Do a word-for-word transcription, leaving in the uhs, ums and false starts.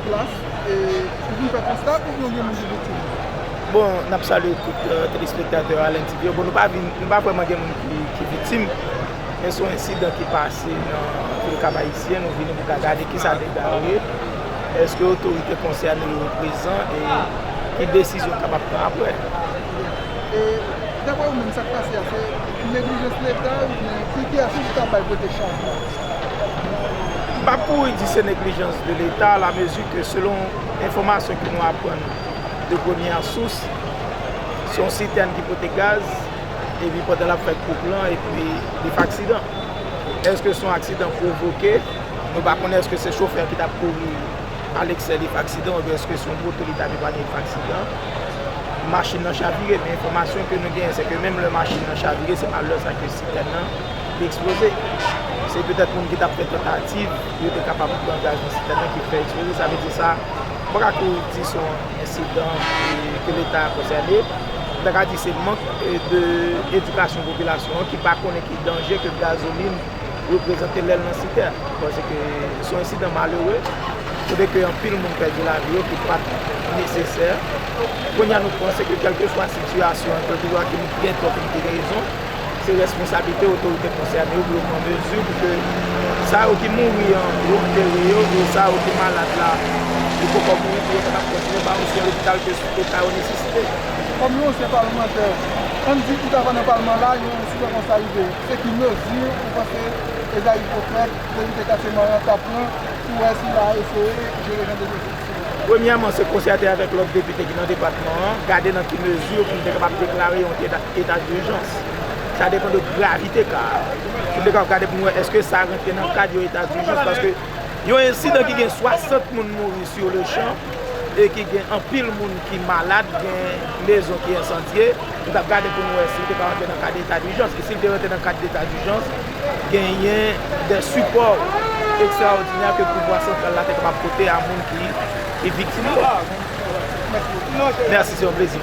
Plas, e, ou vin fè konsta oubyen gen moun ki viktim? Bon, n ap salye tout, euh, telespektatè Alen T V yo. Bon, nou pa vin, nou pa vrèman gen moun ki, ki viktim. Men se yon ensidan ki pase nan vil Kap Ayisyen. Nou vini pou ka gade kisa dega yo ye. Èske otorite konsène yo prezan e ki desizyon kapab pran apre? E, daprè ou menm, sa k pase a, se neglijans Leta oubyen ki, kiyès ki ta bay pote chaj la? M p ap kouri di se neglijans de Leta, la mezi ke selon enfòmasyon ke nou aprann de premyè sous, se yon sitèn ki pote gaz, epi pandan l ap fè koup lan, epi li fè aksidan. Èske se yon aksidan pwovoke? Nou pa konnen èske se chofè ki t ap kouri a leksè li fè aksidan, oubyen èske se yon moto li t ap epanye li fè aksidan. Machin nan chavire, men enfòmasyon ke nou genyen, se ke menm lè machin nan chavire, se pa lè sa ke sitèn nan li eksploze. Se petèt moun ki t ap fè tantativ, yo te kapab pran gaz nan sitèn nan ki fè eksplike. Sa vle di sa, m pa ka tou di se yon ensidan, e, ke Leta konsène. M ta ka di se mank, e, de edikasyon popilasyon an ki pa konnen ki danje ke gazolin reprezante lè l nan sitèn. Paske se yon ensidan malere, kote ke anpil moun pèdi lavi yo ki pa t nesesè. Kounye a nou panse ke kèlkeswa sitiyasyon an, kèlkeswa ki gen tò, ki gen rezon, se responsablite otorite konsène yo pou yo pran mezi pou ke sa yo ki mouri an, yo antere yo, e sa yo ki malad la, yo poko mouri, pou yo kapab kontinye ba yo swen lopital ke eta yo nesesite. Kòm yon ansyen palmantè, ann di tout avan nan palman la, yon ensidan konsa rive, se ki mezi ou panse Ezayi Pwofèt, depite Kaseman an, ta pran pou wè si l a eseye jere jan de dosye? Premyèman, se konsète avèk lòt depite ki nan depatman an, gade nan ki mezi pou n te kapab deklare yon eta, eta dijans. Sa depann de gravite ka a. Pou n te kapab gade pou n wè èske sa rantre nan kad yon eta dijans, paske yon ensidan ki gen swasant moun mouri sou le chan e ki gen anpil moun ki malad, gen mezon ki ensandye, nou t ap gade pou n wè si l te ka rantre nan kad eta dijans. E si l te rantre nan kad eta dijans, genyen de sipò ekstraòdinè ke pouvwa santral la te kapab pote a moun ki, ki viktim yo. Mèsi, se yon plezi.